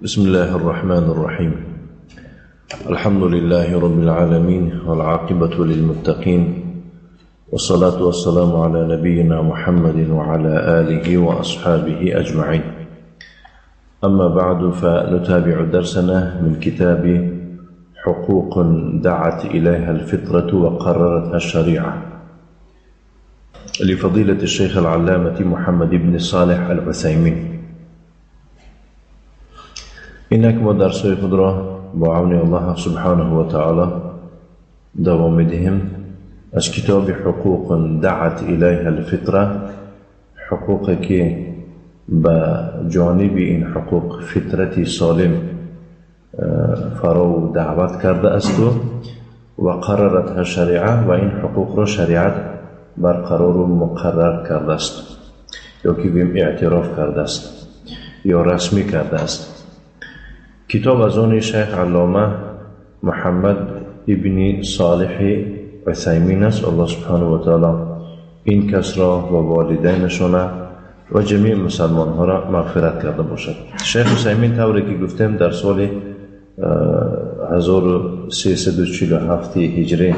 بسم الله الرحمن الرحيم. الحمد لله رب العالمين والعاقبة للمتقين والصلاة والسلام على نبينا محمد وعلى آله وأصحابه أجمعين. أما بعد، فنتابع درسنا من كتاب حقوق دعت إليها الفطرة وقررتها الشريعة لفضيلة الشيخ العلامة محمد بن صالح العثيمين. اینک ما درس‌های خود را با عون الله سبحانه و تعالی دوام می‌دهیم از کتاب حقوق دعت الیها الفطره، حقوقی که به جانب این حقوق فطرت سالم فرا دعوت کرده است و قررتها شریعه، و این حقوق را شریعت برقرار و مقرر کرده است، یا که بیم اعتراف کرده است یا رسمی کرده است. کتاب از آن شیخ علامه محمد ابن صالح عثیمین است. الله سبحانه و تعالی این کس را و والدینشان و جمیع مسلمان ها را مغفرت کرده باشد. شیخ عثیمین طوری که گفتیم در سال 1347 هجری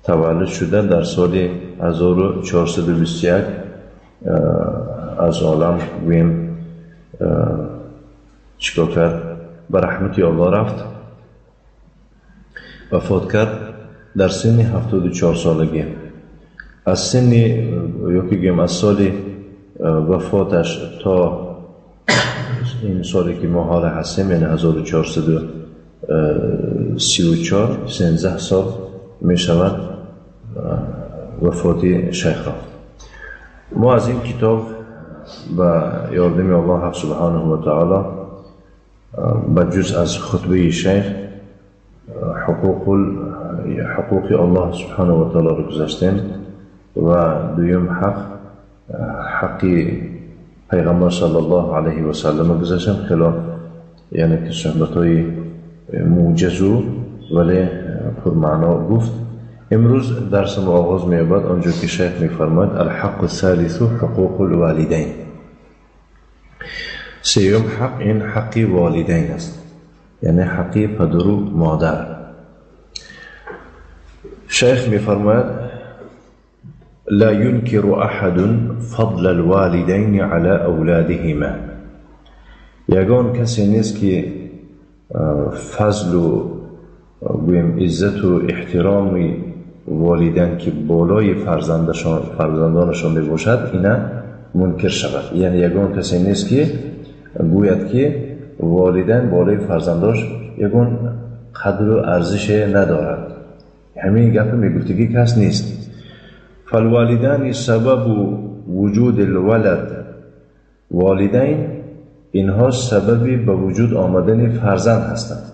تولد شده، در سال 1421 از عالم گویم چیکار کرد؟ به رحمت الله رفت، وفات کرد در سن 74 سالگی. از سن یا که گویم از سال وفاتش تا این سالی که ما حال هستیم، یعنی 1434، 13 سال می شود وفات شیخ را. ما از این کتاب به یاردم الله سبحانه و تعالی به جز از خطبه شیخ حقوق الله سبحانه و تعالی رو گذاشتیم و دویم حق، حق پیغمبر صلی الله علیه و سلم گذاشتیم. خیلی یعنی که صحبت‌های موجز ولی پرمعنا گفت. امروز درس ما آغاز می‌یابد آنجا که شیخ می‌فرماید الحق الثالث حقوق الوالدین. سیوم حق این حق والدین است، یعنی حق پدر و مادر. شیخ می‌فرماید لا ينكر أحد فضل الوالدين على أولادهما. یگان کسی نیست که فضل و گویم عزت و احترام والدین که بالای فرزندانشان میباشد اینا منکر شود. یعنی یگان کسی نیست که گوید که والدین بالای فرزنداش یگان قدر و ارزش ندارد. همین گپ میگفتگی کس نیست. فالوالدان سبب وجود الولد. والدین اینها سببی به وجود آمدن فرزند هستند.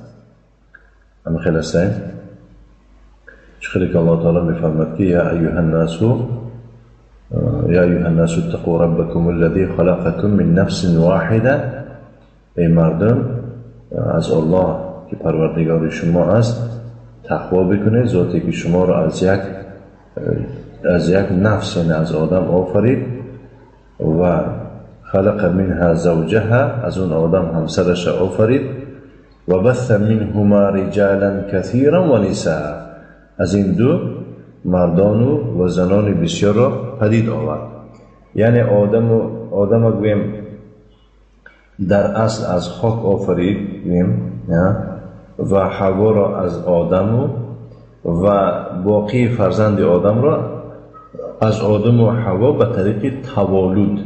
همه خیلی هستند. چه که الله تعالی میفرماد که یا ایها الناس، یا ایها الناس اتقوا ربکم الذی خلقکم من نفس واحده. ای مردم از الله که پروردگار شما است تقوا بکنید، ذاتی که شما را از یک نفس، یعنی از آدم آفرید، و خلق منها زوجها، از اون آدم همسرش آفرید، و بث منهما رجالا کثیرا و نساء، از این دو مردان و زنان بسیار را پدید آورد. یعنی آدم گویم در اصل از خاک آفرید گویم، و حوا را از آدم و باقی فرزند آدم را از آدم و حوا به طریق تولد،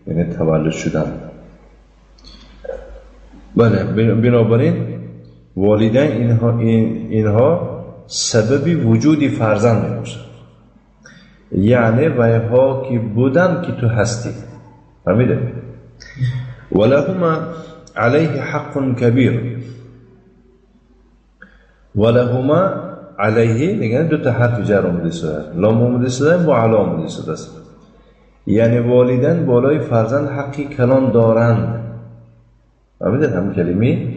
یعنی تولد شدن. بله، بنابراین والدین اینها سبب وجود فرزند میباشند. یعنی ویها که بودن که تو هستی، فهمیده؟ ولهما علیه حق کبیر. ولهما علیه میگن دو تا حرف جر آمده شده، لام آمده شده با علا آمده شده است. یعنی والدین بالای فرزند حقی کلان دارند. فهمیدید؟ هم کلمه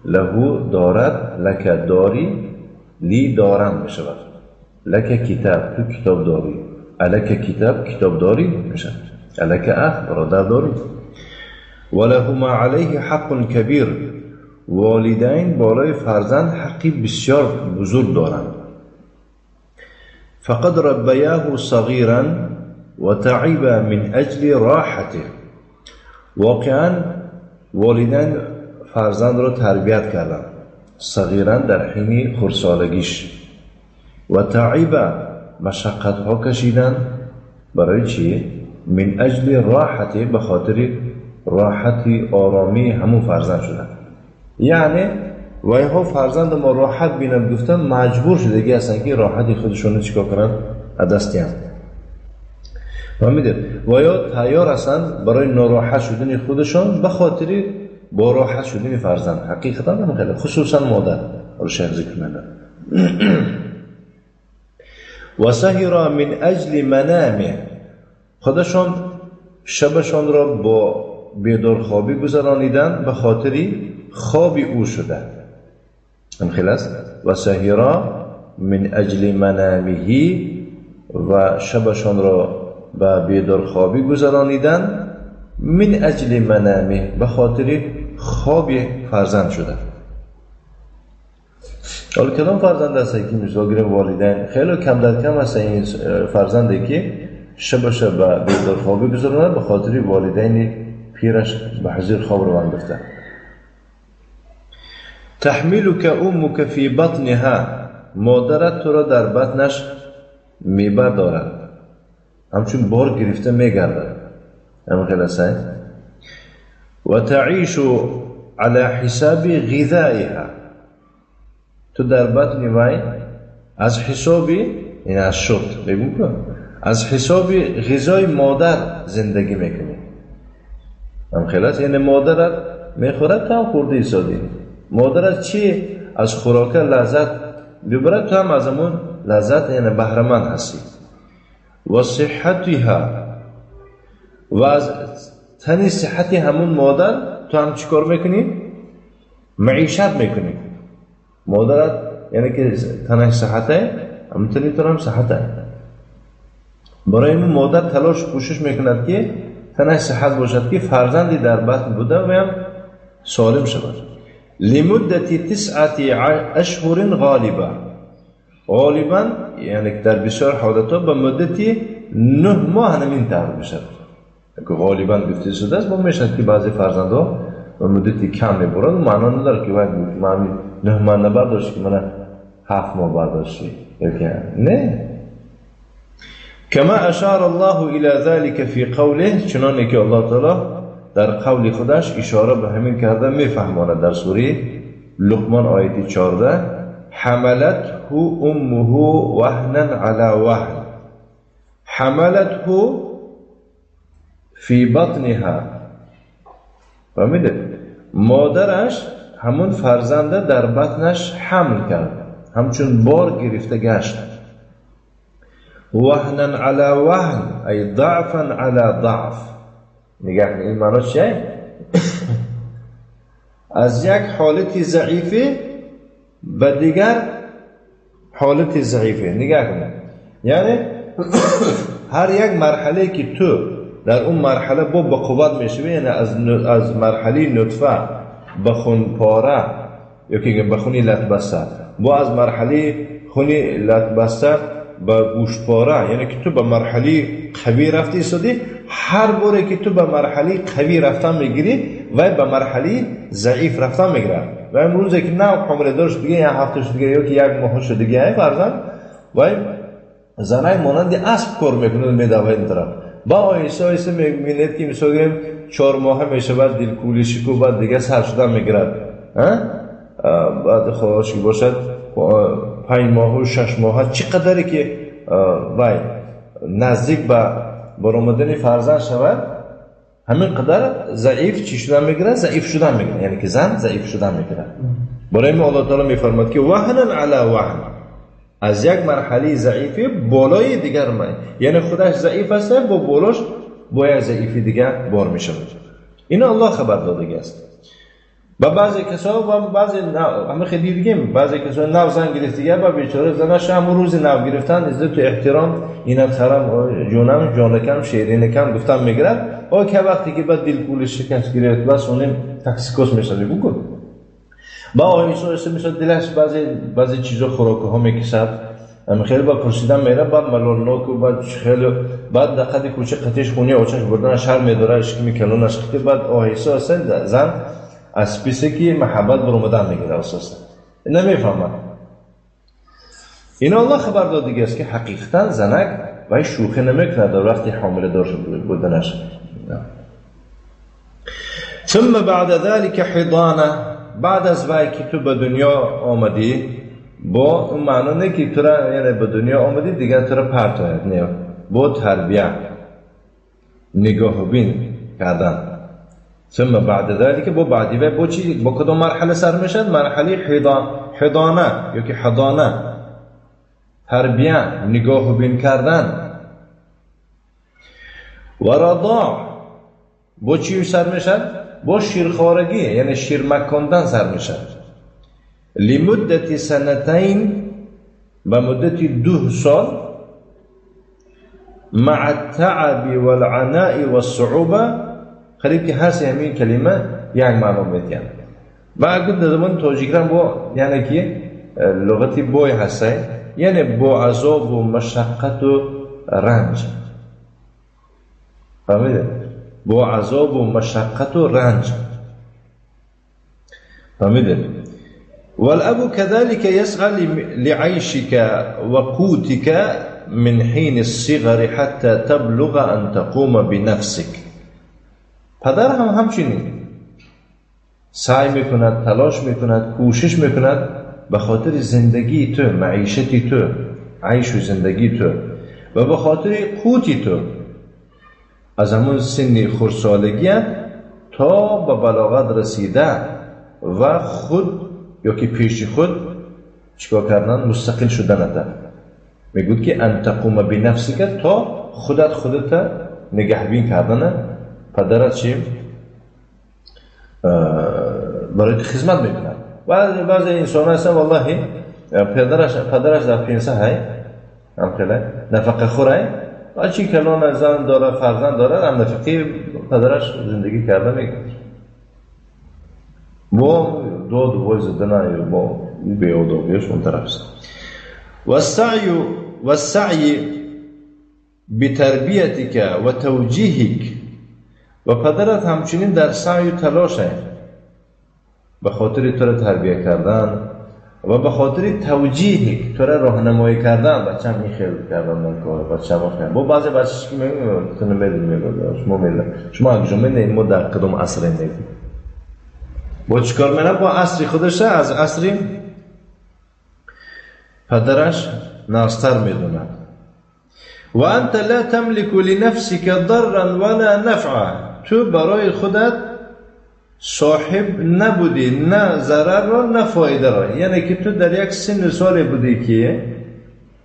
لهو دارد، لک داری، لی دارم میشود. لک کتاب، تو کتاب داری. الک کتاب، کتاب داری میشود. الک اخ، برادر داری. ولهما علیه حق کبیر. والدین بالای فرزند حقی بسیار بزرگ دارند. فقد ربیاه صغیرا و تعب من اجل راحته. واقعا والدین فرزند را تربیت کردند، صغیرا در حین خردسالگیش، و تعب مشقت ها کشیدن برای چی؟ من اجل راحته، به خاطر راحتی آرامی همون فرزند شدن. یعنی وایها فرزند ما راحت بینم گفتن مجبور شدگی هستن که راحتی خودشون چیکار کنن؟ از دست دیان. فهمیدید؟ و یا تیار هستن برای ناراحت شدن خودشون به خاطر با راحت شدن فرزند. حقیقتا هم خیلی خصوصا مادر رو شیخ ذکر میکنه. و سهر من اجل منامه، خودشون شبشون را با بیدارخوابی گذرانیدن به خاطر خواب او شده. هم خیلی است. و سهر من اجل منامه، و شبشان را به بیدارخوابی گذرانیدن من اجل منامه، به خاطر خواب فرزند شده. حالا کدام فرزند هست که مثال گیریم والدین خیلی کم در کم هست این فرزندی که شب شب به بیدارخوابی گذراند به خاطر والدین پیرش به حضور خواب روان گفته. تحملك امك فی بطنها، مادرت تو را در بطنش میبردارد، همچون بار گرفته میگردد. همین خیلی است. و تعیش علی حساب غذائها، تو در بطن وی از حسابی، این از شد بگم، از حساب غذای مادر زندگی میکنی. هم خیلی است. یعنی مادرت میخورد تو هم خورده ایستادی، مادرت چی از خوراک لذت ببرد تو هم از همون لذت یعنی بهره‌مند هستی. و صحتها، و از تن صحت همون مادر تو هم چیکار میکنی؟ معیشت میکنی. مادرت یعنی که تنش صحته، همون تنی تو هم صحته. برای این مادر تلاش کوشش میکند که تنش صحت باشد که فرزندی در بطن بوده و هم سالم شود. لمدت 9 اشهر غالبا، غالبا یعنی در بسیار حالتها به مدت 9 ماه همین طور میشد. که غالبا گفته شده است، با میشد که بعضی فرزندها به مدت کم میبرند و معنا نداره که باید من 9 ماه نبرداشت که من 7 ماه برداشتی، نه. کما اشار الله الى ذلك في قوله، چنانه که الله تعالی در قول خودش اشاره به همین کرده میفهماند در سوره لقمان آیه 14، حملته امه وهنا على وهن، حملته فی بطنها. فهمیده؟ مادرش همون فرزنده در بطنش حمل کرد، همچون بار گرفته گشت. وهنا على وهن ای ضعفا على ضعف. نگاه این معنی چیه؟ از یک حالت ضعیفه به دیگر حالت ضعیفه. نگاه کنید، یعنی هر یک مرحله که تو در اون مرحله با به قوت میشوی، یعنی از مرحله نطفه به خون پاره یا که به خونی لت بسته، با از مرحله خونی لت بسته به گوشت پاره، یعنی که تو به مرحله قوی رفتی ایستادی، هر باره که تو به مرحله قوی رفتن میگیری و به مرحله ضعیف رفتن میگیره. و امروز که نه حامله دار شد دیگه، یا هفته شد دیگه، یا که یک ماه شد دیگه، فرزند و زنای مانند اسب کار میکنه میدوه این طرف. با آیسته آیسته میبینید که مثلا گیریم 4 ماه میشه، بعد دلکولی شکو، بعد دیگه سر شدن میگیرد، بعد خواهش که باشد 5 ماه و 6 ماه، چقدری که وای نزدیک به برآمدن فرزند شود، همین قدر ضعیف چی شدن میگیره؟ ضعیف شدن میگیره، یعنی که زن ضعیف شدن میگیره. برای ما الله تعالی میفرماد که وهنا علی وهن، از یک مرحله ضعیفی بالای دیگر من، یعنی خودش ضعیف است با بالاش با یک ضعیفی دیگر بار میشه. اینا الله خبر داده است. و بعضی کسا و بعضی همه خیلی دیگه، بعضی کسا نو زن گرفت دیگه، با بیچاره زنش هم روز نو گرفتن عزت و احترام اینا خرم جونم جانکم شیرینکم گفتم میگیرد. او که وقتی که بعد دل پول شکست گرفت بس اونم تاکسیکوز میشه بگو. با آهسته آهسته مثلا دلش بعضی چیزا خوراکه ها میکشد، خیلی با پرسیدن میره، بعد ملالناک و بعد خیلی بعد دقت کوچه قطعش خونی آچش بردن شر میداره، اشکمی کلونش قطعی، بعد آهسته آهسته زن از پیسه که محبت برآمدن میگیره اساسا نمیفهمد. این الله خبر داد دیگه است که حقیقتا زنک وای شوخی نمیکنه در وقتی حامله دار بودنش. ثم بعد ذلك حضانه، بعد از وای که تو به دنیا آمدی، با اون معنا نه که تو را یعنی به دنیا آمدی دیگه تو را پرت آید، نه، با تربیه نگاه بین کردن. ثم بعد ذلك با بعدی و با چی با کدام مرحله سر میشد؟ مرحله حضانه یا که حضانه، تربیه نگاه بین کردن. و رضاع با چی سر میشد؟ با شیرخوارگی یعنی شیر مکاندن سر میشد. لمدت سنتین، به مدت 2 سال، مع التعب والعناء والصعوبة. قریب که هر همین کلمه یک معنا میدین. و اگر در زبان تاجیکران با یعنی که لغتی بای هسته، یعنی با عذاب و مشقت و رنج. فهمیده؟ با عذاب و مشقت و رنج. فهمیده؟ والأب كذلك يسعى لعيشك وقوتك من حين الصغر حتى تبلغ أن تقوم بنفسك. پدر هم همچنین سعی میکند، تلاش میکند، کوشش میکند به خاطر زندگی تو، معیشتی تو، عیش و زندگی تو و به خاطر قوتی تو، از همون سن خردسالگیت تا به بلاغت رسیده و خود یا که پیش خود چیکار کردن، مستقل شدن. میگوید که ان تقوم بنفسک، تا خودت خودت نگهبین کردن. پدرت چی برای خدمت میکنه. بعضی انسان هستن والله پدرش در پینسه های هم خیلی نفقه خوره، و چی کلان زن داره فرزند داره، هم نفقه پدرش زندگی کرده میکنه. با داد و وای زدن با بی‌آدابیش اون طرف است. والسعی بتربیتک و توجیهک، و پدرت همچنین در سعی و تلاشه به خاطر تو را تربیه کردن و به خاطر توجیهک، تو را راهنمایی کردن. بچه‌م این خیلی کردن من کار بچه‌م خیلی. با بعضی بچه‌ش که میگم تو نمیدونی، میگم شما میدونی، شما اگه میدونی ما در کدام عصر میگیم. با چیکار می‌کنه؟ با عصر خودشه، از عصر پدرش ناستر میدوند. و انت لا تملك لنفسك ضرا ولا نفعا، تو برای خودت صاحب نبودی، نه ضرر را نه فایده را. یعنی که تو در یک سن سال بودی که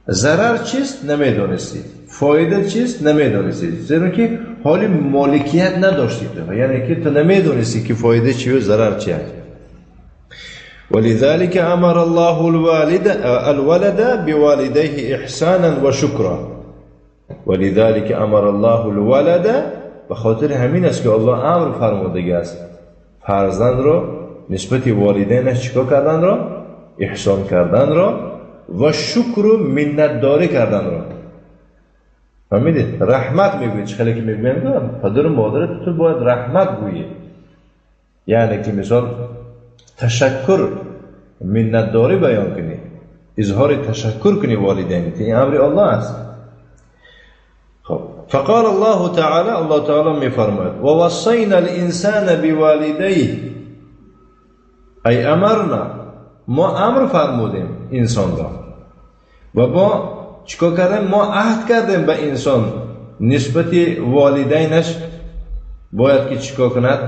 ضرر چیست نمیدونستی، فایده چیست نمیدونستی، زیرا که حال مالکیت نداشتی تو، یعنی که تو نمیدونستی که فایده چی و ضرر چی است. ولذلك امر الله الولد بوالديه احسانا وشكرا. ولذلك امر الله الولد، به خاطر همین است که الله امر فرموده است فرزند رو نسبت والدینش چیکار کردن را، احسان کردن را و شکر و منتداری کردن را. فهمیدید؟ رحمت میگوید. چه خیلی که میگویم پدر و مادرت تو باید رحمت گویی، یعنی که مثال تشکر، منتداری بیان کنی، اظهار تشکر کنی والدینت، این امر الله است. خب فقال الله تعالی، الله تعالی میفرماید و وصینا الانسان بوالدیه، ای امرنا، ما امر فرمودیم انسان را و با چیکار کردیم؟ ما عهد کردیم به انسان نسبت والدینش باید که چیکار کند،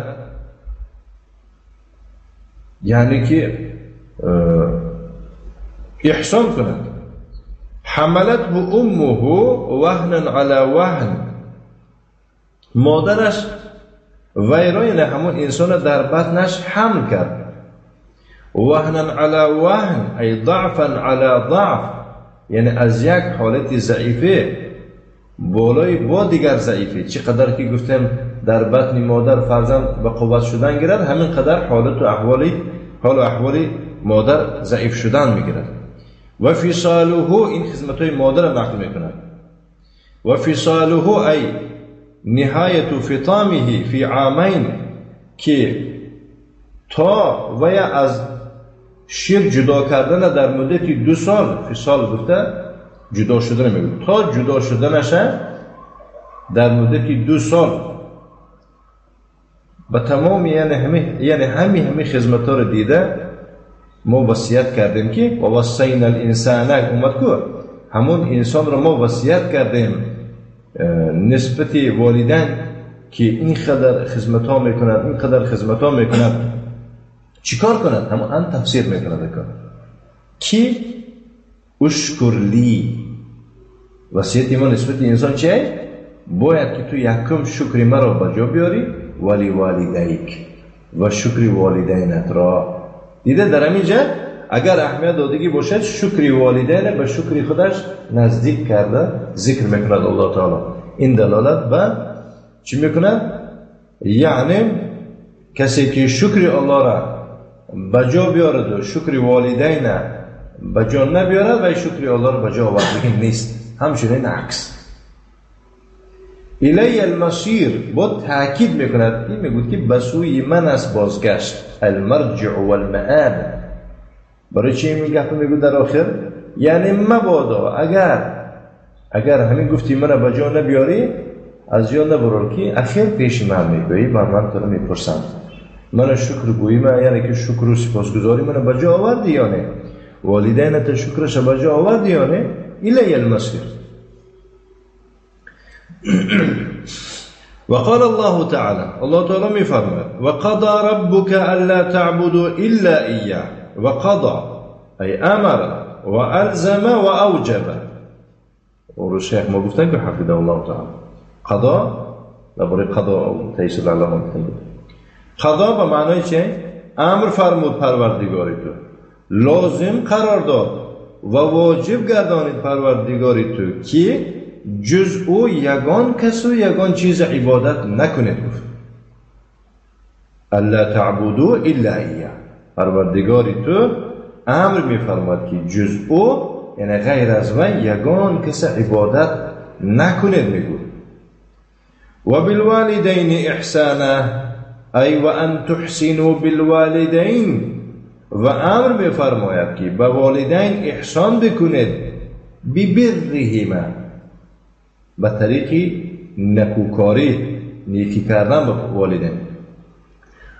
یعنی که احسان کند. حملته امه وهنا علی وهن، مادرش ویرا یعنی همون انسان در بطنش حمل کرد. وهنا علی وهن ای ضعفا علی ضعف، یعنی از یک حالت ضعیفه بالای با دیگر ضعیفه. چقدر که گفتم در بطن مادر فرزند به قوت شدن گیرد، همین قدر حالت و احوال حال و احوال مادر ضعیف شدن میگیرد. و فصاله، این خدمت های مادر نقل میکند. و فصاله ای نهایت فطامه فی عامین، که تا و یا از شیر جدا کردن در مدت 2 سال، فصال گفته جدا شدن میگه، تا جدا شدنش در مدت 2 سال به تمام یعنی همه خدمت ها رو دیده ما وصیت کردیم که و وصینا الانسان، اومد که همون انسان رو ما وصیت کردیم نسبت والدین که اینقدر خدمت ها میکند، اینقدر خدمت ها میکند، چیکار کند؟ همون ان تفسیر میکند که اشکر لی، وصیت ما نسبت انسان چیه؟ باید که تو یکم شکر مرا به جا بیاری، ولی والدیک، و شکر والدینت را. دیده در همینجا اگر اهمیت دادگی باشد شکر والدین به شکر خودش نزدیک کرده ذکر میکند الله تعالی. این دلالت به چی میکند؟ یعنی کسی که شکر الله را به جا بیارد و شکر والدین به جا نبیارد و شکر الله را به جا آوردگی نیست. همچنین عکس. الی المصیر با تاکید میکند، این میگوید که به سوی من است بازگشت، المرجع والمآب. برای چی این گپ میگوید در آخر؟ یعنی مبادا اگر همین گفتی من به جا نبیاری از یاد نبرو که اخیر پیش من میگویی و من تو رو میپرسم، من شکر گویی من، یعنی که شکر و سپاسگزاری من به جا آوردی یا نه، والدینت شکرش به جا آوردی یا نه. الی المصیر. وقال الله تعالى، الله تعالى میفرماید وقضى ربك الا تعبدوا الا اياه. وقضى ای امر و الزم و اوجب. و شیخ ما گفتن که حفظه الله تعالی قضا درباره قضا تیسیر علامه گفتن قضا به معنای چه؟ امر فرمود پروردگاری تو، لازم قرار داد و واجب گردانید پروردگاری تو که جز او یگان کس و یگان چیز عبادت نکنید. گفت الا تعبدوا الا ایاه. پروردگاری تو امر میفرماد که جز او، یعنی غیر از وی، یگان کس عبادت نکنید. میگو و بالوالدین احسانا، ای و ان تحسنوا بالوالدین. و امر میفرماید که به والدین احسان بکنید، ببرهما، به طریق نکوکاری، نیکی کردن به والدین.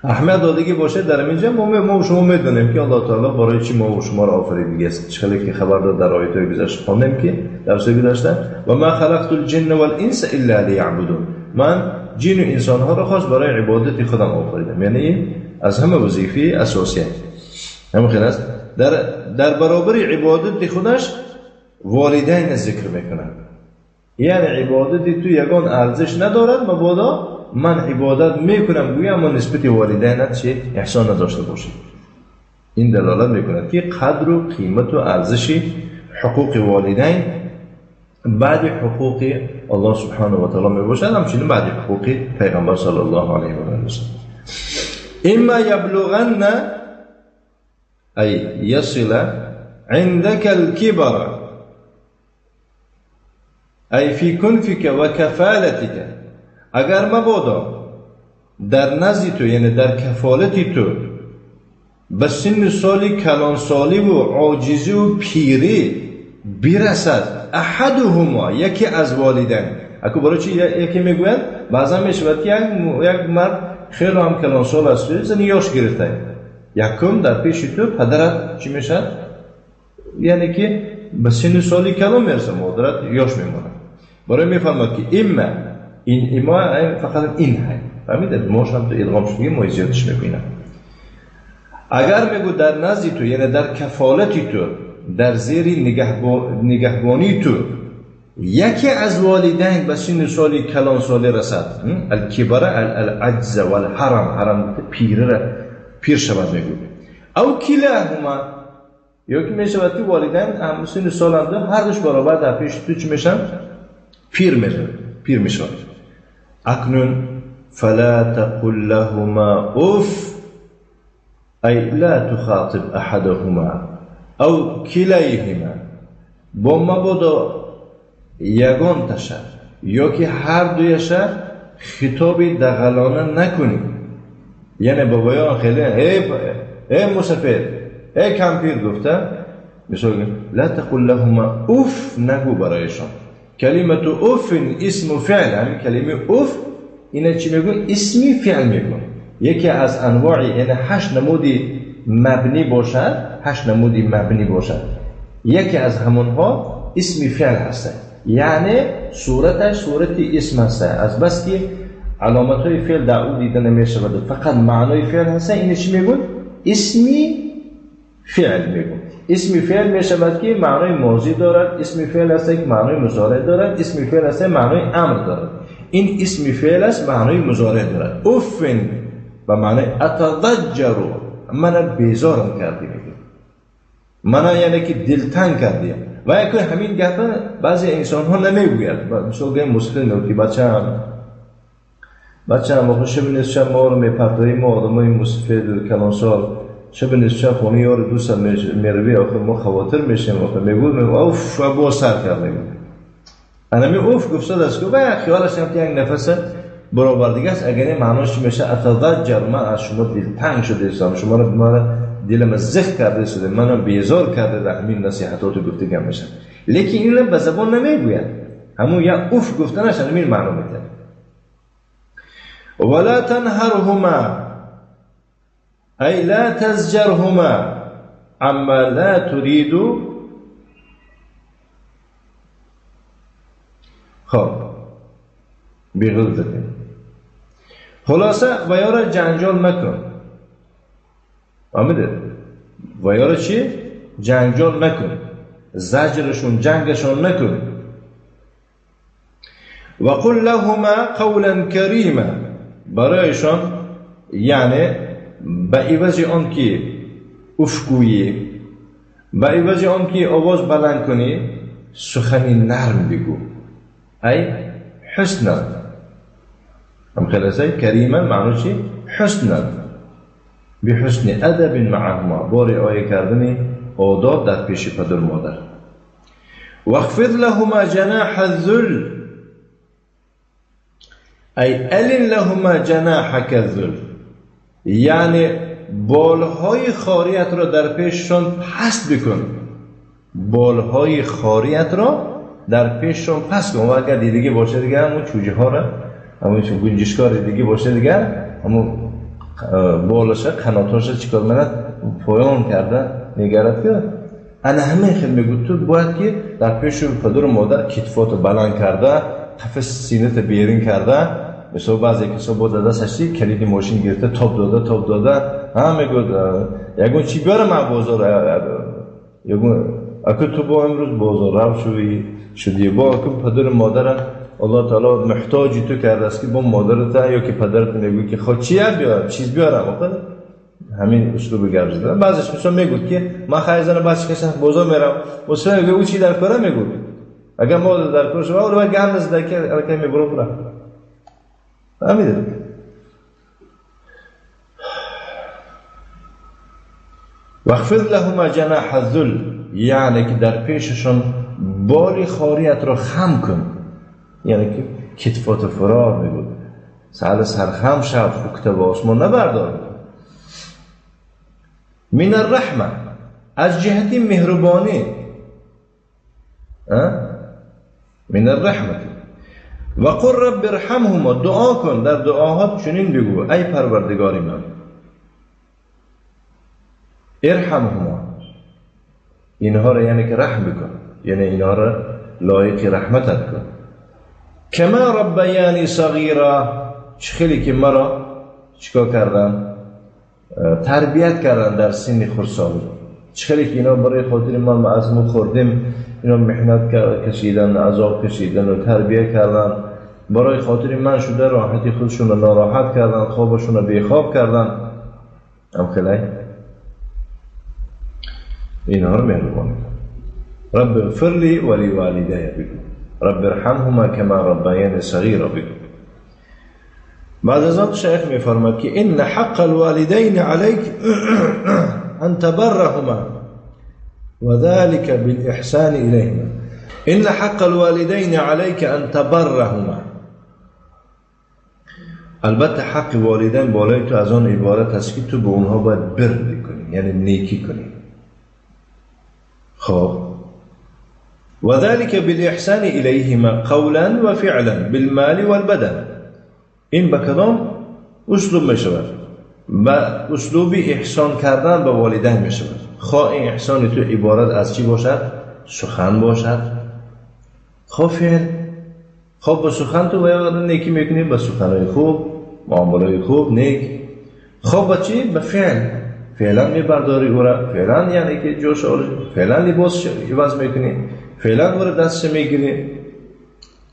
احمد دادگی باشه در اینجا ما شما میدونیم که الله تعالی برای چی ما و شما را آفریده است. چخلی که خبر داد در آیات گذشته خواندیم که در سوره گذشته و ما خلقت الجن والانس الا لیعبدون، من جن و انسان ها را خاص برای عبادت خودم آفریدم. یعنی از همه وظیفه اساسی همین خیلی است. در برابر عبادت خودش والدین ذکر میکنند. یعنی عبادت تو یگان ارزش ندارد مبادا من عبادت میکنم گویا اما نسبت والدینت چه احسان نداشته باشی. این دلالت میکند که قدر و قیمت و ارزش حقوق والدین بعد حقوق الله سبحانه و تعالی میباشد، همچنین بعد حقوق پیغمبر صلی الله علیه و آله وسلم. اما یبلغن ای یصل عندك الكبر ای فی کنفک و کفالتک، اگر مبادا در نزد تو، یعنی در کفالت تو، به سن سالی کلانسالی و عاجزی و پیری برسد، احدهما، یکی از والدین. اکو برای چی یکی میگوید؟ بعضا میشود که یک مرد خیلی هم کلانسال است، زنی یاش گرفته، یکم در پیش تو پدرت چی میشد؟ یعنی که به سن سالی کلان میرسه، مادرت یاش میمونه. برای میفرماد که اما این اما فقط این های فهمیدید ماش هم تو ادغام شدیم ما زیادش میبینم. اگر میگو در نزد تو، یعنی در کفالت تو، در زیر نگهبانی تو، یکی از والدین به سن سالی کلان سالی رسد، الکبر العجز والحرم، حرم پیر شود میگو، او کلاهما، یا که میشود که والدین هم سن سال هم هر دوش برابر در پیش تو چی میشن؟ پیر میشن. اکنون فلا تقل لهما اف، ای لا تخاطب احدهما او کلیهما، با مبادا یگان تشه یا که هر دویشه خطاب دغلانه نکنی. یعنی بابایان خیلی ای مسافر ای کمپیر گفته، مثلا لا تقل لهما اوف نگو برایشان. کلمه اوف اسم فعل، یعنی کلمه اوف اینا چی میگن؟ اسمی فعل میگن. یکی از انواع، یعنی 8 نمودی مبنی باشد، 8 نمودی مبنی باشد، یکی از همونها اسمی فعل هست، یعنی صورتش صورت اسم هست. از بس که علامت های فعل در او دیده نمیشود، فقط معنای فعل هست، اینو چی میگن؟ اسمی فعل میگن. اسمی فعل میشود که معنای ماضی دارد، اسمی فعل هست که معنای مضارع دارد، اسمی فعل هست معنای امر دارد. این اسمی فعل است معنای مضارع دارد. اوفن به معنای اتضجر، من بیزارم کردی میگه، من یعنی که دلتنگ کردی. و یکی همین گپ بعضی انسان ها نمیگوید. مثلا گیم مسلم که بچه‌م آخه شب نیست شب ما رو میپرتایی، ما آدمای مسفد و کلانسال شب نیست شب خونه یار دوست میروی، آخه ما خواطر میشیم، آخه میگو اوف با سر کرده میگو. انا می اوف گفته است که با خیالش هم که یک نفس برابر دیگه است. اگر این معناش میشه اتضجر، من از شما دلتنگ شده استم، شما رو من دلم زخ کرده شده، منو بیزار کرده در همین نصیحتات و گفتگو میشه. لیکن اینو به زبان نمیگوید، همون یا اوف گفتنش همین معنا میده. ولا تنهرهما ای لا تزجرهما عما لا تريد. خب بغلظه، خلاصه و یارا جنجال مکن. آمده و یارا چی؟ جنجال مکن، زجرشون جنگشون نکن. و قل لهما قولا کریما، برایشان یعنی به عوض آن که اوف گویی، به عوض آن که آواز بلند کنی، سخنی نرم بگو. ای حسنا، هم خلاصه کریما معنی چی؟ حسنا، بحسن ادب معهما، با رعایت کردن آداب در پیش پدر مادر. واخفض لهما جناح الذل ای الین لهما جناحک الذل، یعنی بالهای خاریت را در پیششان پست بکن. بالهای خاریت را در پیششان پست کن. و اگر دیگه باشه دیگه همون چوجه ها را، همون گنجشکار دیگه باشه دیگه، همون بالش قناتاش چیکار می‌کند؟ پایان کرده نگرد که انا همین خیلی میگو تو باید که در پیش پدر و مادر کتفاتو بلند کرده، قفس سینه‌ت بیرون کرده. مثلا بعضی کسا با دستش کلید ماشین گرفته تاب داده تاب داده، ها میگو یگون چی بیارم من بازار، یگون اگه تو با امروز بازار رو شدی با اگه پدر و مادر الله تعالی محتاجی تو کرده است که با مادرت یا که پدرت میگو که خود چی بیارم چیز بیارم. آخه همین اسلوب گپ زدن. بعضیش مثلا میگو که من خیلی زن بچه کشم بازار میرم، مثلا میگه او چی در کاره میگو، اگر ما در کار شما رو گم نزده که الکی میبرو برم فهمیده. واخفض لهما جناح الذل، یعنی که در پیششون بال خاریت را خم کن، یعنی که کتفات فرار میگو سر سرخم شو، فکت به آسمان نبردار. من الرحمه، از جهت مهربانی، من الرحمه. و قل رب ارحمهما، دعا کن، در دعاهات چنین بگو ای پروردگار من، ارحمهما، اینها را یعنی که رحم بکن، یعنی اینها را لایق رحمتت کن. کما ربیانی صغیرا، خیلی که مرا چیکار کردن؟ تربیت کردن در سن خردسالی. خیلی که اینا برای خاطر من از ما خوردیم، اینا محنت کشیدن، عذاب کشیدن و تربیت کردن، برای خاطر من شده راحتی خودشون رو ناراحت کردن، خوابشون رو بیخواب کردن. هم خیلی اینها رو مهربانی کن. رب اغفر لی ولی والدی بگو، رب ارحمهما کما ربیانی صغیرا بگو. بعد از آن شیخ میفرماد که ان حق الوالدین علیک ان تبرهما وذلك بالإحسان إليهما. إن حق الوالدين عليك أن تبرهما. البته حق والدین بالای تو از آن عبارت است که تو به اونها باید بر کنی، یعنی نیکی کنی. خب وذلك بالإحسان إليهما قولا وفعلا بالمال والبدن. این به کدام اسلوب می شود؟ به اسلوب احسان کردن به والدین می شود. خواه این احسان تو عبارت از چی باشد؟ سخن باشد، خواه فعل. خب با سخن تو باید نیکی میکنی، با سخنهای خوب، معاملهای خوب، نیک. خب با چی؟ با فعل. فعلا میبرداری او را، فعلا یعنی که جوش آورد، فعلا لباس عوض میکنی، فعلا او را دستش میگیری.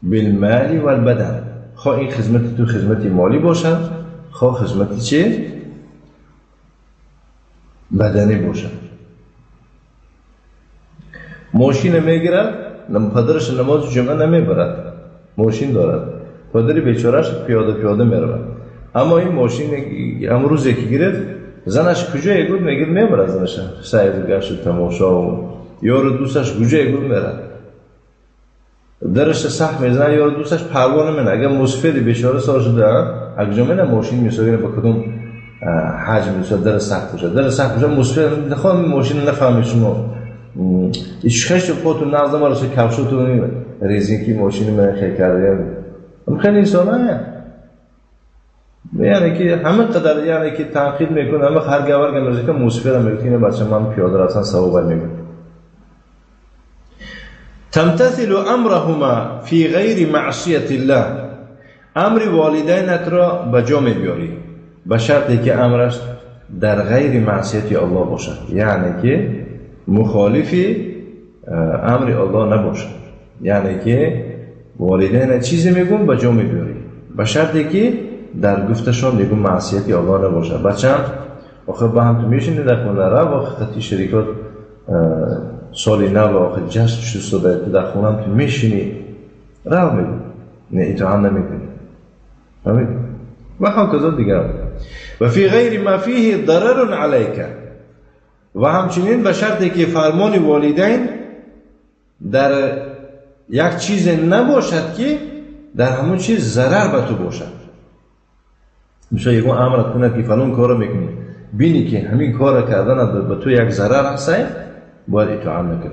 بالمال والبدن. خواه این خدمت تو خدمت مالی باشد، خواه خدمت چی؟ بدنی باشد. ماشین میگیرد، پدرش نماز جمعه نمیبرد، ماشین دارد، پدر بیچارهش پیاده پیاده میرود. اما این ماشین امروز یکی گرفت، زنش کجای گود میگید میبرد زنش سیر گشت تماشا و یار دوستش کجای گود میرد، درش سخت میزنه، یار دوستش پروا نمیکنه. اگر مسافر بیچاره سوار شده، اگه جمعه ماشین میسوزه با کدوم حجم میسوزه، در سخت باشه، در سخت باشه، مسافر نخوام ماشین نفهمه شما ایش خودتون نغز نمارشه کفشتون ریزینکی ماشین من خیلی کرده. خیلی انسان ها یعنی که همه قدر یعنی که تنقید میکنه، همه هر گوار گمرزه که مسافر هم میگه بچه من پیاده رفتن ثواب میگه. تمتثل امرهما فی غیر معصیت الله. امر والدینت را به جا میبیاری به شرطی که امرش در غیر معصیت الله باشد، یعنی که مخالفی امر الله نباشد. یعنی که والدین چیزی میگون به جا میبیاری به شرطی که در گفتشان دیگه معصیت الله نباشد. بچم آخه با هم تو میشینی در خونه را و خطی شریکات سال نو آخه جشن شده تو در خونه هم تو میشینی رو میگو نه اطاعت نمیکنی و هکذا دیگر. و فی غیر ما فیه ضرر علیک. و همچنین به شرطی که فرمان والدین در یک چیز نباشد که در همون چیز ضرر به تو باشد. مثلا یکون امرت کند که فلان کارو میکنی، بینی که همین کار کردن به تو یک ضرر هست، باید اطاعت نکنی.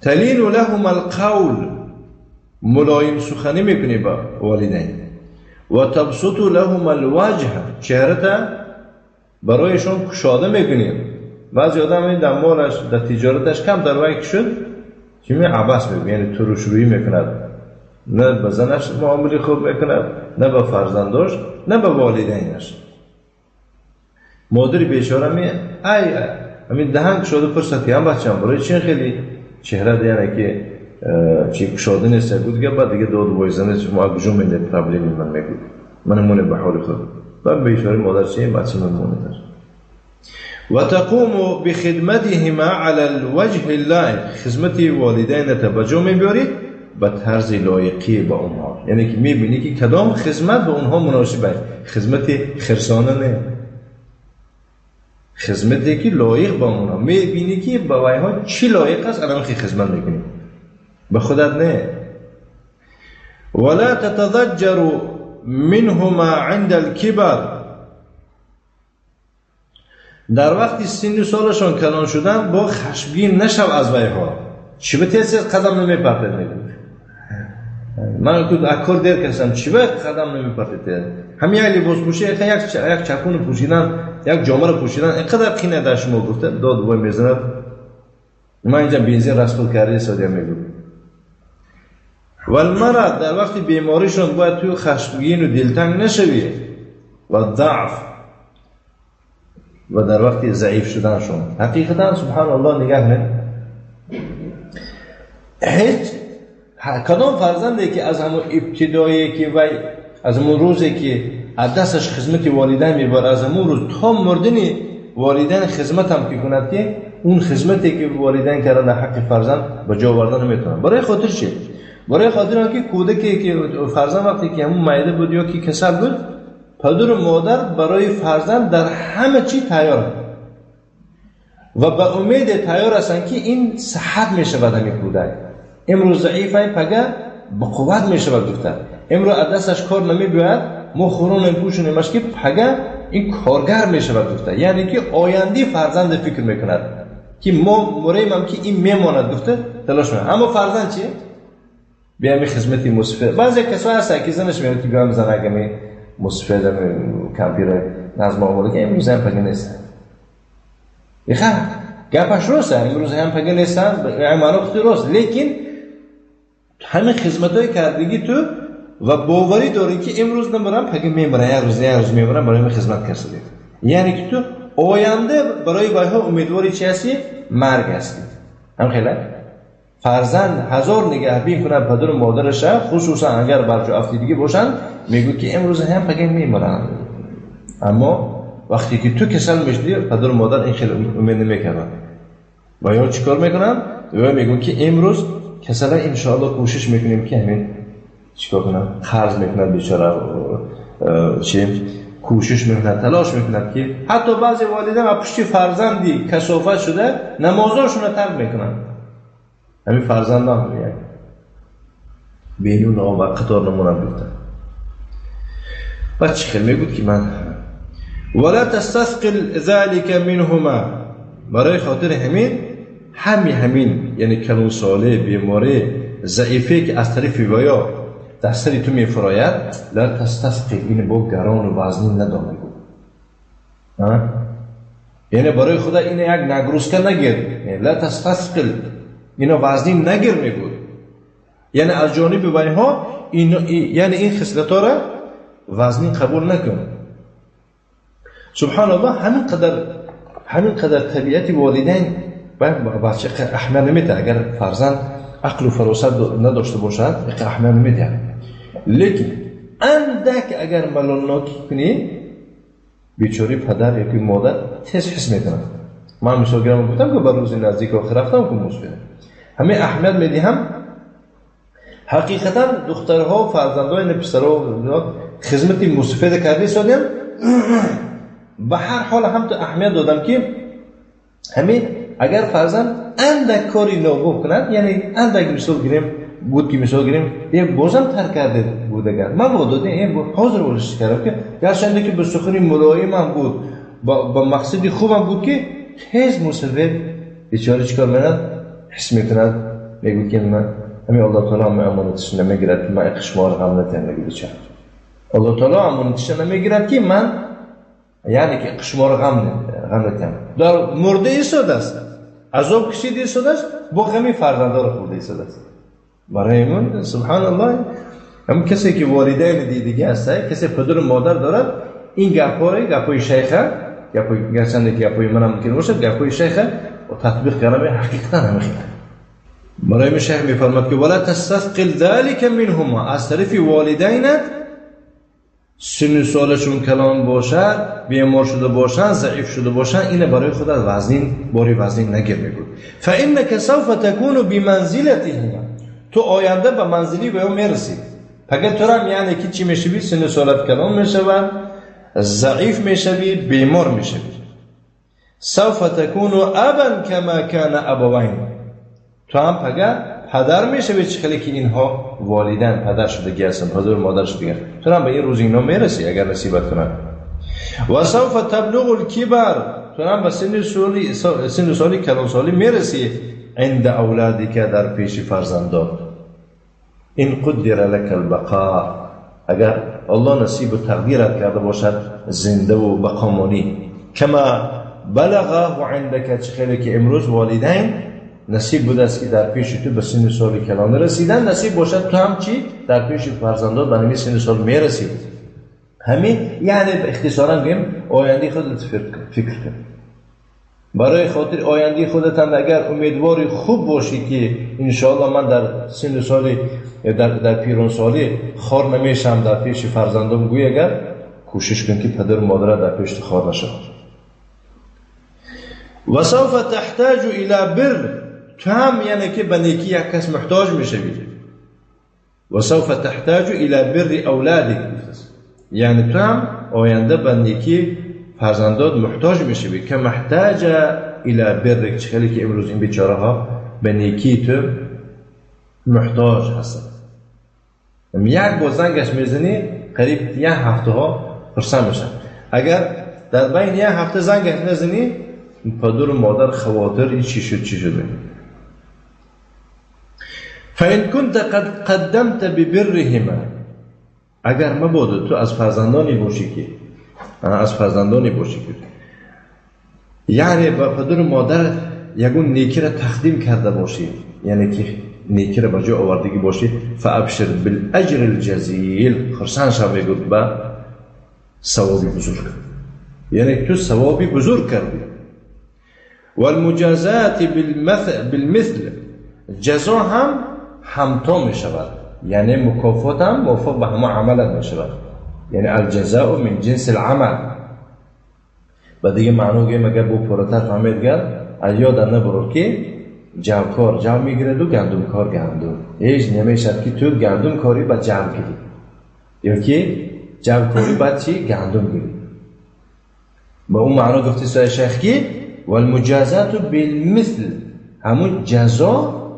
تلین لهم القول، ملایم سخنی میکنی با والدین. و تبسط لهم الوجه، چهرت برایشون کشاده میکنیم. بعضی آدم این در مالش در تجارتش کم در وای شد چی می عبس میگه، یعنی ترشرویی میکند، نه به زنش معامله خوب میکند، نه به فرزنداش، نه به والدینش. مادر بیچاره می ای همین دهن کشاده پرسد هم بچه‌م برای چی خیلی چهره یعنی که چی کشاده نیست بود که بعد دیگه داد وایزنه شما کجا میده پرابلمی من میگه من مونه به حال خود. بعد بیچاره مادر چی بچه من مونه داره. و تقوم بخدمتهما على الوجه اللائق. خدمت والدین توجه میبری به طرز لایقی با اونها، یعنی که میبینی که کدام خدمت به اونها مناسب است. خدمت خرسانه نه، خدمتی که لایق با اونها. میبینی که با وایها چی لایق است، الان خیلی خدمت میکنی به خودت نه. ولا تتضجر منهما عند الكبر. در وقتی سن و سالشان کلان شدن با خشمگین نشو از وایها. چی به تیز قدم نمیپرتید میگه من که اکار دیر کسم چی به قدم نمیپرتید. همین یک لباس پوشی، یک چپون پوشیدن، یک جامه رو پوشیدن اینقدر قینه در شما گفته داد وای میزند. من اینجا بنزین رسول کرده سادیا میگو. والمرض، در وقتی بیماریشون باید توی خشمگین و دلتنگ نشوی. و ضعف، و در وقتی ضعیف شدنشون. حقیقتا سبحان الله نگاه نه، هیچ کدام فرزندی که از همون ابتدایی که وی از همون روزی که از دستش خدمت والدین میبره، از همون روز تا مردن والدین خدمت هم که کند، که اون خدمتی که والدین کردن در حق فرزند به جا آوردن نمیتونن. برای خاطر چی؟ برای خاطر آنکه کودکی که فرزند وقتی که همون معده بود یا که کسل بود، پدر و مادر برای فرزند در همه چی تیار و به امید تیار هستند که این صحت میشود. همین کودک امروز ضعیفه، پگه به قوت میشود گفته. امروز از دستش کار نمیباید، ما خورونیم پوشونیمش که پگه این کارگر میشود گفته. یعنی که آینده فرزند فکر میکند که ما مریم هم که این میماند گفته تلاش میکند. اما فرزند چی؟ بیامی خدمت مصفه. بعضی کسایی هستن که زنش میگه که بیام زن اگه می مصفه دم کامپیوتر نظم آورده که امروز هم پگه نیستن. یخه گپش راست، امروز هم پگه نیستن، یعنی معنا خیلی راست، لیکن همین خدمت‌های کردگی تو و باوری داری که امروز نمیرم پگه میمرم، یه روز یه روز میمرم برای من خدمت کرده. یعنی که تو آینده برای وایها امیدواری چی هستی؟ مرگ هستی. هم خیلی فرزند هزار نگهبین کنه پدر و مادرش، خصوصا اگر برجا افتیدگی باشن، میگه که امروز هم پگه میمرن. اما وقتی که تو کسل میشدی، پدر و مادر این خیلی امید نمیکردن و یا چیکار میکنن؟ و میگن که امروز کسل انشاءالله کوشش میکنیم که همین چیکار کنن؟ قرض میکنن بیچاره، چی کوشش میکنن، تلاش میکنن که حتی بعضی والدین از پشت فرزندی کثافت شده نمازاشون رو ترک میکنن. همین فرزندان میگن بینون و قطار نمونن گفتن. بعد چی خیلی میگود که من ولا تستثقل ذلك منهما، برای خاطر همین همین یعنی کلون ساله بیماری ضعیفه که از طرف ویا در سری تو میفراید، لا تستثقل، این با گران و وزنی ندانه بود. یعنی برای خدا این یک نگروسکه نگیر، لا تستثقل، اینا وزنی نگیر میگود. یعنی از جانب ویها یعنی این خصلت ها را وزنی قبول نکن. سبحان الله، همین قدر طبیعت والدین بچه اهمیت نمیده. اگر فرزند عقل و فراست نداشته باشد اهمیت نمیده، لیکن اندک اگر ملالناکی کنی بیچاره پدر یا که مادر تیز حس میکنه. من مثال گرم گفتم که بر روز نزدیک آخر رفتم که موسفیده همه اهمیت میدهم. حقیقتا دخترها فرزندان پسرها خدمت موسفیده کرده سادیم. به هر حال هم تو اهمیت دادم که همه اگر فرزند اندک کاری نابوب کند، یعنی اندک مثال گیریم بود که مثال گیریم یه بازم تر کرده بود، اگر من با داده این بود حاضر ورش کردم که گرچنده که به سخنی ملایم هم بود، با مقصدی خوبم بود که تیز موسفید بیچاره چیکار میکند؟ حس میکند، میگه که من همین الله تعالی هم امانتش نمیگیرد که من اقشمار غم نتیم. میگه بیچاره الله تعالی امانتش نمیگیرد که من یعنی که اقشمار غم نتیم. در مرده ایستاده است، عذاب کشیده ایستاده است، با غمی فرزنده رو خورده ایستاده است. برای من سبحان الله، هم کسی که والدین دیدگی هست، کسی پدر و مادر دارد، این گپای شیخه، گپای گرچنده که گپای منم ممکن باشد، گپای شیخه و تطبیق کردم حقیقتا همه خیلی. برای من شیخ میفرماد که ولا تستثقل ذلك منهما، از طرف والدینت سن سالشون کلان باشد، بیمار شده باشن، ضعیف شده باشن، اینه برای خودت وزنین باری وزنین نگیر. میگو فانك سوف تكون بمنزلتهما، تو آینده به منزلی به او میرسی. پگه تو هم یعنی که چی میشوی؟ سن سالت کلان میشوند، ضعیف میشوی، بیمار میشوی. سوف تكون ابا كما كان ابوین، تو هم پگه پدر میشوی چه خیلی که اینها والدین پدر شدگی هستن، پدر و مادر شدگی هستن، تو هم به این روز اینا میرسی اگر نصیبت کنن. و سوف تبلغ الکبر، تو هم به سن سالی کلان سالی میرسی. عند اولادک، در پیش فرزندان. این قدر لك البقاء، اگر الله نصیب و تقدیرت کرده باشد زنده و بقامانی. کما بلغه عندك، چه خیلی که امروز والدین نصیب بوده است که در پیش تو به سن سال کلان رسیدن، نصیب باشد تو هم چی؟ در پیش فرزندان به سن سال میرسید. همین یعنی اختصارا گیم آینده خودت فکر کن. برای خاطر آینده خودت هم اگر امیدواری خوب باشی که انشاءالله من در سن سالی در پیرون سالی خار نمیشم در پیش فرزندم، گوی اگر کوشش کن که پدر و مادر در پیش تو خار نشد. و سوف تحتاج الى بر، تو هم یعنی که به نیکی یک کس محتاج میشوی. و سوف تحتاج الى بر اولادك. یعنی تو هم آینده به نیکی فرزندات محتاج میشوی. که محتاج الى برک، چه خیلی که امروز این بیچاره ها به نیکی تو محتاج هستن. یک با زنگش میزنی قریب یک هفته ها خرسند میشن. اگر در بین یک هفته زنگش نزنی پدر و مادر خواطر این چی شد چی شد. فإن كنت قد قدمت ببرهما، اگر مبادا تو از فرزندانی باشی که یعنی با پدر و مادر یگون نیکی را تقدیم کرده باشی، یعنی که نیکی را به جای آوردگی باشی، فابشر بالاجر الجزیل، خرسند شو میگوید به ثوابی بزرگ، یعنی تو ثوابی بزرگ کردی. والمجازات بالمثل، جزا هم همتا می شود، یعنی مکافات هم موافق به همه عملت می شود، یعنی الجزاء من جنس العمل. و دیگه معنی گیم اگر بو پرتر فهمید گر از یادم نبرد که جوکار جو میگیرد و گندمکار گندم. هیچ نمیشد که تو گندم کاری با جو گیری یا که جو کاری با چی گندم گیری. با اون معنا گفتی سای شیخ که والمجازات بالمثل، همون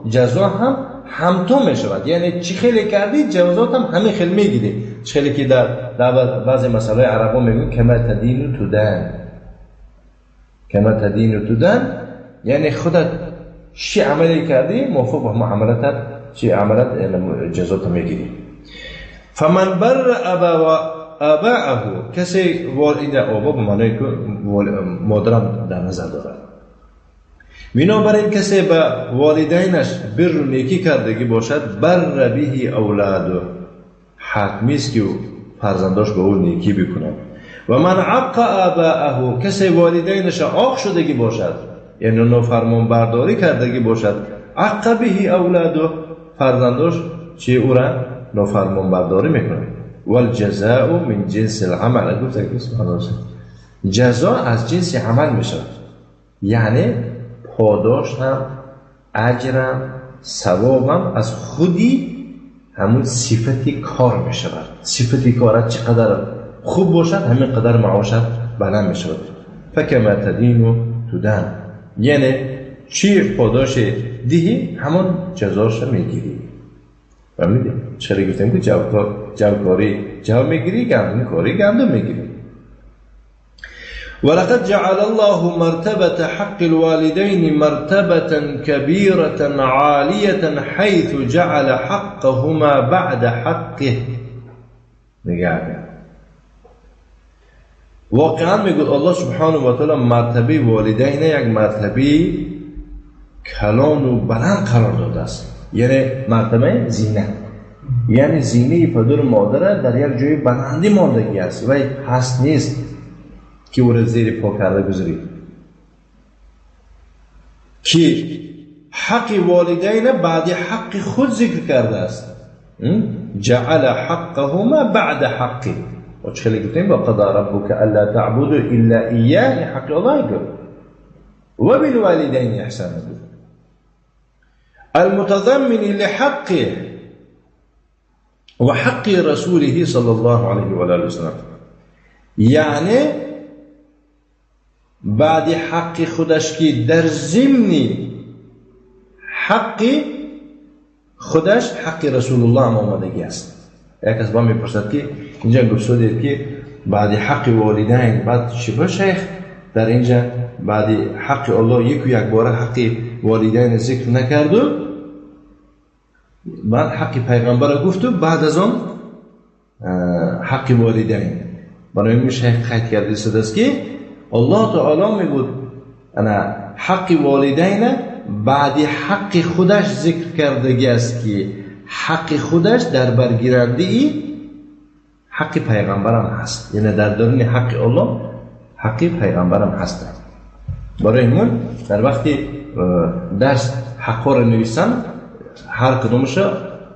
جزا هم همتا می شود، یعنی چی خیلی کردی جزات هم همین خیلی میگیری. چی خیلی که در بعضی مسئله عربا میگن کما تدین تدان، کما تدین تدان، یعنی خودت چی عملی کردی موافق با عملت چی عملت جزات میگیری. فمن بر آباءه، کسی والد آبا به معنای که مادرم در نظر دارد، بنابراین کسی به والدینش بر و نیکی کردگی باشد، بر به اولاده، حتمی است که فرزنداش به او نیکی بکنند. و من عق آباءه، کسی والدینش عاق شدگی باشد، یعنی نافرمان برداری کردگی باشد، عق به اولاده، فرزنداش چی او را نافرمان برداری میکنند. والجزاء من جنس العمل، جزا از جنس عمل میشود، یعنی پاداش هم اجرم ثوابم از خودی همون صفتی کار می شود. صفتی کارت چقدر خوب باشد همین قدر معاشت بلند می شود. فکما تدین تدان، یعنی چی پاداش دهی همون جزاش میگیری. فهمیدی؟ چرا گفتیم که جوکاری جو میگیری، گندم کاری گندم میگیری. ولقد جعل الله مرتبة حق الوالدين مرتبة كبيرة عالية حيث جعل حقهما بعد حقه. نگاه واقعا میگوید الله سبحانه و تعالی مرتبه والدین یک مرتبه کلان و بلند قرار داده است، یعنی مرتبه زینه، یعنی زینه پدر و مادر در یک جای بلندی ماندگی است و هست نیست که او را زیر پا کرده گذاری. که حق والدین بعد حق خود ذکر کرده است، جعل حقهما بعد حقه. و چه خیلی گفتیم وقضى ربك الا تعبدوا الا اياه، حق الله گفت و بالوالدین احسانا گفت. المتضمن لحقه وحق رسوله صلى الله عليه وآله وسلم، یعنی بعد حق خودش که در ضمن حق خودش حق رسول الله هم آمدگی است. یک از با میپرسد که اینجا گفت که بعد حق والدین بعد چی با شیخ در اینجا بعد حق الله یک و یک باره حق والدین ذکر نکرد و بعد حق پیغمبر گفت و بعد از آن حق والدین. برای این شیخ قید کرده است که الله تعالی میگوید انا حق والدین بعد حق خودش ذکر کردگی است که حق خودش در برگیرنده ای حق پیغمبرم هست، یعنی در درون حق الله حق پیغمبرم هست. برای همون در وقتی درس حقا رو نویسن هر کدومش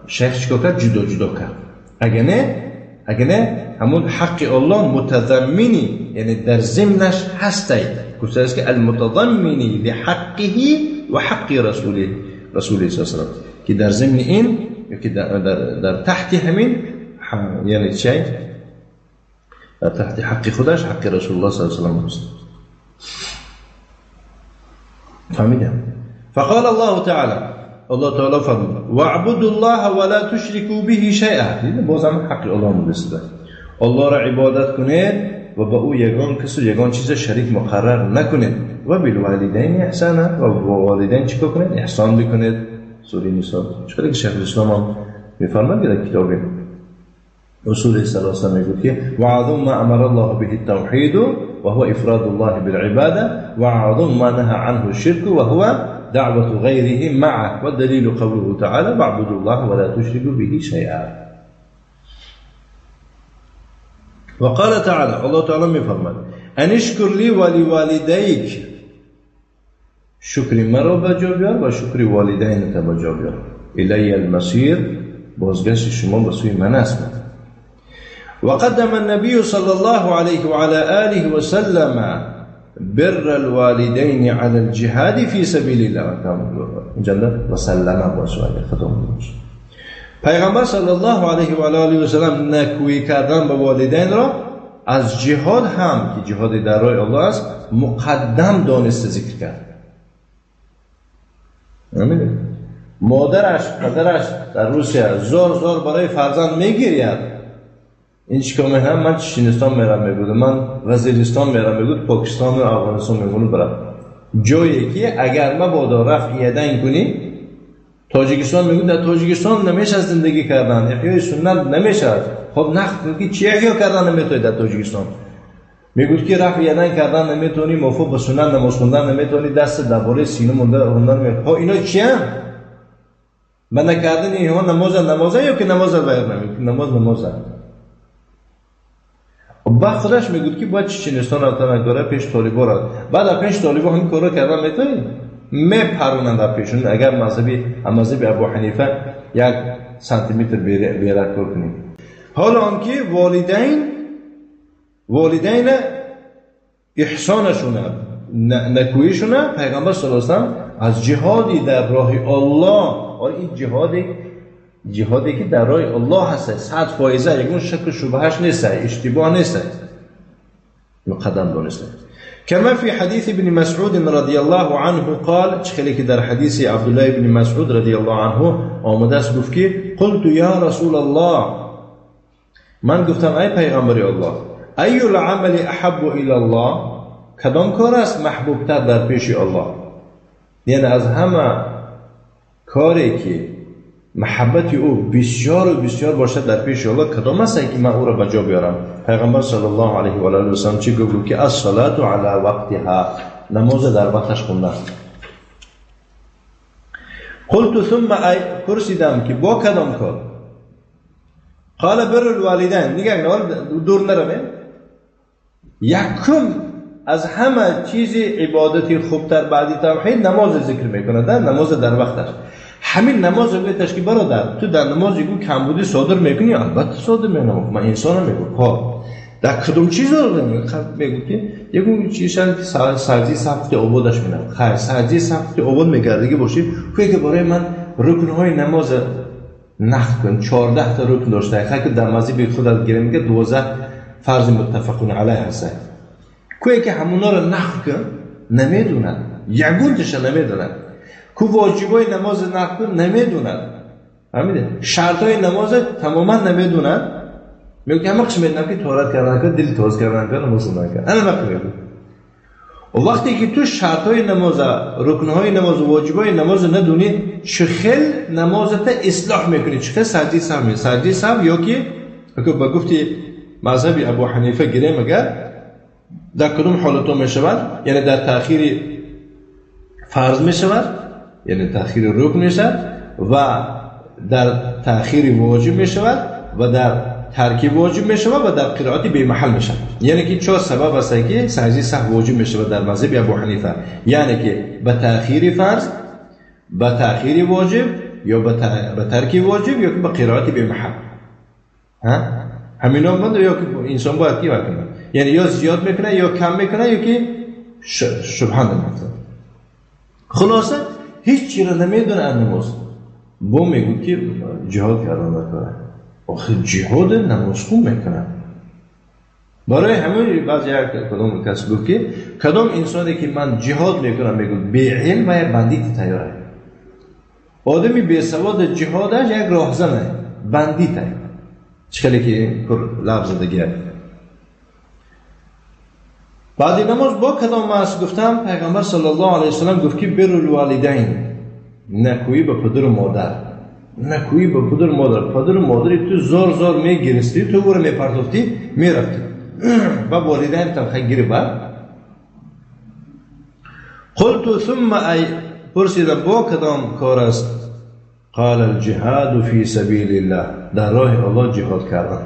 شیخ چیکار کرد؟ جدا جدا کرد. اگه نه همون حق الله متضمنی، یعنی در ضمنش هستی، گفته است که المتضمنی لحقه و حق رسوله صلی الله علیه و سلم، که در ضمن این ё ки дар таҳти ҳамин, яъне чӣ, дар таҳти ҳаққи худаш, ҳаққи Расулуллоҳ саллаллоҳу алайҳи ва саллам аст. فهمیدم. فقال الله تعالى، الله تعالی فرمود واعبدوا الله ولا تشركوا به شيئا. باز هم حق الله مونده. الله را عبادت کنید و با او یگان کس و یگان چیز شریک مقرر نکنید. و بالوالدین احسانا، و با والدین چیکار کنید؟ احسان بکنید. سوره نساء. چقدر که شیخ الاسلام هم میفرماد که در کتاب اصول ثلاثه میگوید که وعظم ما امر الله به التوحید وهو افراد الله بالعباده وعظم ما نهى عنه الشرك وهو دعوة غيره معه والدليل قوله تعالى واعبدوا الله ولا تشركوا به شيئا. وقال تعالى، الله تعالى میفرماد ان اشکر لی ولوالدیک، شکر مرا به جا بیار و شکر والدینت به جا بیار. الی المصیر، بازگشت شما به سوی من است. وقدم النبي صلى الله عليه وعلى آله وسلم بر الوالدين على الجهاد في سبيل الله. وسلم پیغمبر صلی الله علیه و آله و سلم نکویی کردن به والدین را از جهاد هم که جهاد در راه الله است مقدم دانسته ذکر کرد. مادرش پدرش در روسیه زار زار برای فرزند میگیرید. این چیکار میکنم؟ من چینستان میرم میگود، من وزیرستان میرم میگود، پاکستان و افغانستان میگونو برم. جایی که اگر مبادا رفع یدین کنی، تاجیکستان میگود در تاجیکستان نمیشه زندگی کردن، احیای سنت نمیشه. خب نخ که چی احیا کردن نمیتونی در تاجیکستان؟ میگود که رفع یدین کردن نمیتونی، موافق به سنت نماز خوندن نمیتونی، دست درباره سینه مونده خوندن نمیتونی. خب اینا چی هم؟ من نکردن اینها نماز نمازه یا که نماز باید نمیگه نماز نمازه. بعد خودش میگود که باید چینستان رفتن نکاره پیش طالبا رفت. بعد از پیش طالبا هم کارا کردن میتونی میپرونن در پیشون. اگر مذهبی ابو حنیفه 1 سانتی متر بیره کار کنیم. حالا آنکه والدین احسانشونه نکویشونه پیغمبر صلی الله علیه و سلم از جهادی در راه الله، آره این جهادی که در راه الله هست 100% یکون شک و شبهش نیست، اشتباه نیست، مقدم دانسته. كما في حديث ابن مسعود رضي الله عنه قال، چخلی که در حدیث عبدالله ابن مسعود رضی الله عنه آمده است، گفت که قلت یا رسول الله، من گفتم ای پیغمبر الله، ای العمل احب الى الله، کدام کار است محبوب تر در پیش الله؟ یعنی از همه کاری که محبت او بسیار و بسیار باشد در پیش الله کدام است که من او را به جا بیارم؟ پیغمبر صلی الله علیه و آله و سلم چی گفت؟ که الصلاة علی وقتها، نماز در وقتش خوندن. قلت ثم ای، پرسیدم که با کدام کار؟ قال بر الوالدین. نگاه دور نرویم، یکم از همه چیز عبادتی خوبتر بعدی توحید نماز ذکر میکنه، نماز در وقتش. همین نماز رو گویتش که برادر تو در نماز یکو کمبودی صادر میکنی؟ البته صادر میکنم، من انسانم. میگو ها در کدوم چیز رو میگو که یکو چیز سرجی سخت آبادش میدم. خیر سرجی سخت آباد میگردگی باشی کوی که برای من رکنهای نماز نقد کن، 14 تا رکن داشته، خیر که در مذهب خودت گیره میگه 12 فرض متفقون علیه هست. کوی که همونا رو نقد کن نمیدونن، یگونتش نمیدونن. کو واجبای نماز نقد کن نمیدونن، فهمیده؟ شرطای نماز تماما نمیدونن. میگه همه قسم میدونم که طهارت کردن که دل تاز کردن که نماز خوندن که انا وقت میگه. و وقتی که تو شرطای نماز، رکنهای نماز و واجبای نماز ندونی، چه خیل نمازت اصلاح میکنی، چه خیل سجده سهو میکنی. سجده سهو یا که به گفتی مذهب ابو حنیفه گیره مگر در کدوم حالتو میشود؟ یعنی در تأخیر فرض میشود، یعنی تأخیر رکن میشود و در تأخیر واجب میشود و در ترک واجب میشود و در قرائت بی محل میشود. یعنی که چهار سبب است که سجده سهو واجب میشود در مذهب ابو حنیفه، یعنی که به تأخیر فرض، به تأخیر واجب یا به ترک واجب یا که به قرائت بی محل. ها همینا بند یا که انسان باید کی کنه، یعنی یا زیاد میکنه یا کم میکنه یا که شبهه میکنه. خلاصه هیچ چیز را نمیدونه از نماز. Бо мегӯ ки ҷиҳод кардан накора. Охир ҷиҳод намозхун мекунад. Барои ҳамин баъзе як кадом кас гуфт ки кадом инсоне ки ман ҷиҳод мекунам, мегӯ беилм ва як бандити тайёр аст. Одами бесавод ҷиҳодаш як роҳзан аст, бандит аст. Чӣ хеле ки лафз дигар. Баъди намоз бо кадом аст гуфтам, пайғамбар саллаллоҳу алайҳи васаллам гуфт ки биррул волидайн, некӯӣ ба падару модар. Некӯӣ ба падару модар. Падару модари ту зор зор мегиристӣ, ту ӯро мепартофтӣ, мерафтӣ. Ба волидайн там хай гири бад. Қулту сумма ай, пурсидам бо кадом кор аст? Қала алҷиҳаду фи сабилиллаҳ, дар роҳи Аллоҳ ҷиҳод кардан.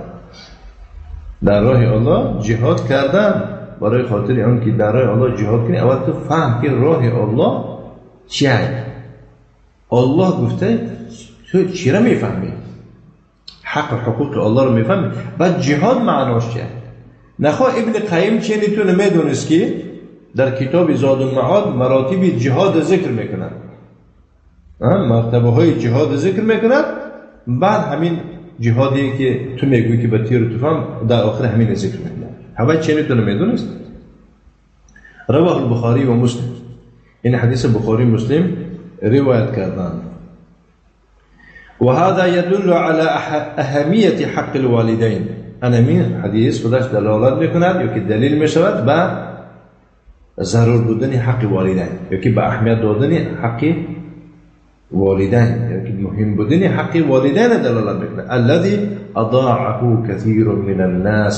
Дар роҳи Аллоҳ ҷиҳод кардан. Барои хотири он ки дар роҳи Аллоҳ ҷиҳод кунӣ, аввал ту фаҳм ки роҳи Аллоҳ чист. Аллоҳ гуфта ту чиро мефаҳмӣ? ҳақ ва ҳуқуқи Аллоҳро мефаҳмӣ? Баъд ҷиҳод маънош чист? Нахоҳ Ибни Қайим чени ту намедонист ки дар китоби Зодулмаод маротиби ҷиҳод зикр мекунад, мартабаҳои ҷиҳод зикр мекунад. Баъд ҳамин ҷиҳоде ки ту мегӯӣ ки ба тиру туфанг, дар охир ҳамин зикр мекунад. ҳавай чени ту намедонист? Равоҳу Бухорӣ ва Муслим. Ин ҳадиси Бухорӣ Муслим ривоят карданд. وهذا يدل على أهمية حق الوالدين. أنا من حدیث خودش دلالت میکند یا که دلیل میشود به ضرور بودن حق والدین، یا که به اهمیت دادن حق والدین، یا که مهم بودن حق والدین دلالت میکند. الذي اضاعه كثير من الناس،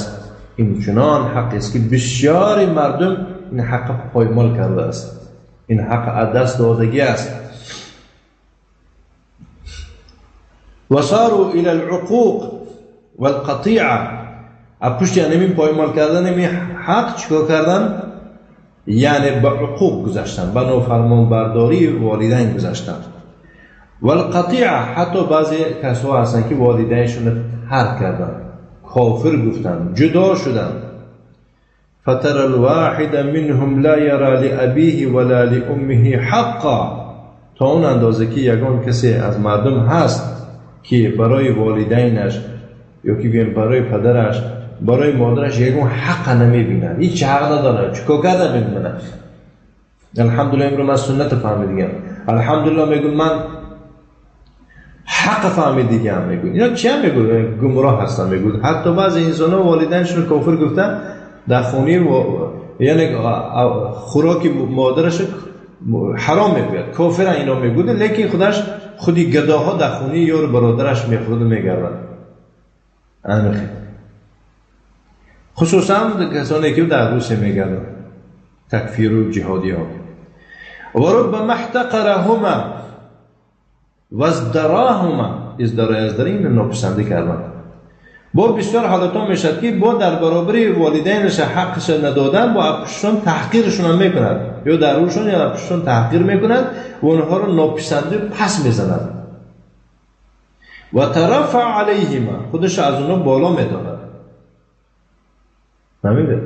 این چنان حق است که بسیاری مردم این حق پایمال کرده است، این حق از دست دادگی است. وصاروا الى العقوق والقطيعه. پشت یعنی این پایمال کردن این حق چیکار کردن؟ یعنی به عقوق گذاشتن، به نافرمانبرداری والدین گذاشتن. والقطيعه، حتی بعضی کسا هستن که والدینشون رو ترک کردن، کافر گفتن، جدا شدن. فترى الواحد منهم لا يرى لأبيه ولا لأمه حقا. تا اون اندازه که یگان کسی از مردم هست که برای والدینش یا که گویم برای پدرش، برای مادرش یگان حق نمیبینن، هیچ حق نداره، چیکار کرده میبینن. الحمدلله امروز من سنت فهمیدم، الحمدلله میگم من حق فهمیدم. میگم اینا چی هم میگن؟ گمراه هستن. میگن حتی بعضی انسان ها والدینشون کافر گفتن، در خونه و یعنی خوراک مادرش حرام میگوید، کافر اینا میگوید، لیکن خودش خودی گداها در خونه یار برادرش میخورد و میگردد. خصوصا کسانی که در روسیه میگردند، تکفیر و جهادی ها. و ربما احتقرهما و ازدراهما، ازدرا ازدرا این ناپسندی کردن. با بسیار حالت ها میشد که با در برابر والدینش حقش ندادن، با پشتشون تحقیرشون هم میکند، یا در روشون یا پشتشون تحقیر میکند و اونها رو ناپسنده پس میزند. و ترفع علیهما، خودش از اونها بالا میداند. فهمیده؟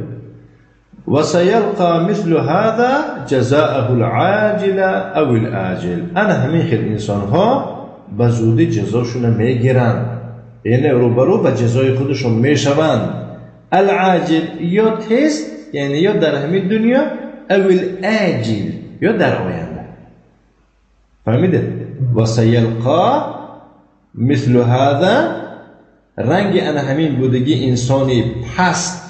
و سیلقى مثل هذا جزاءه العاجل او الآجل. انا همین خیل انسان ها به زودی جزاشون میگیرند، یعنی روبرو به جزای خودشون میشوند. العاجل یا تیز، یعنی یا در همین دنیا، او الآجل یا در آینده. فهمیده؟ و سیلقى مثل هذا، رنگ انا همین بودگی انسانی پست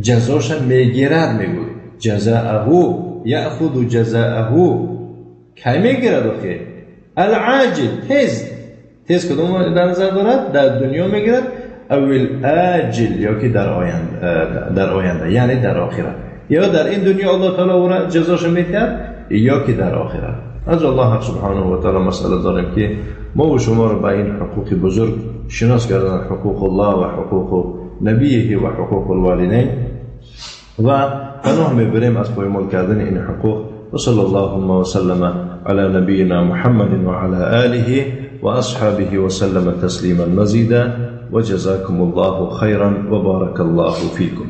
جزاش میگیرد. میگوید جزاءه، یأخذ جزاءه، کی میگیرد؟ آخه العاجل تیز، تیز کدوم در نظر دارد؟ در دنیا میگیرد، او الآجل یا که در آینده، در آینده یعنی در آخرت، یا در این دنیا الله تعالی او را جزاش میدهد یا که در آخرت. از الله سبحانه و تعالی مسئله داریم که ما و شما را به این حقوق بزرگ شناس کردن، حقوق الله و حقوق نبیه و حقوق الوالدین، و پناه میبریم از پایمال کردن این حقوق. و صلی الله و سلم علی نبینا محمد و علی آله و اصحابه و سلم تسلیما مزیدا. و جزاکم الله خیرا و بارک الله فیکم.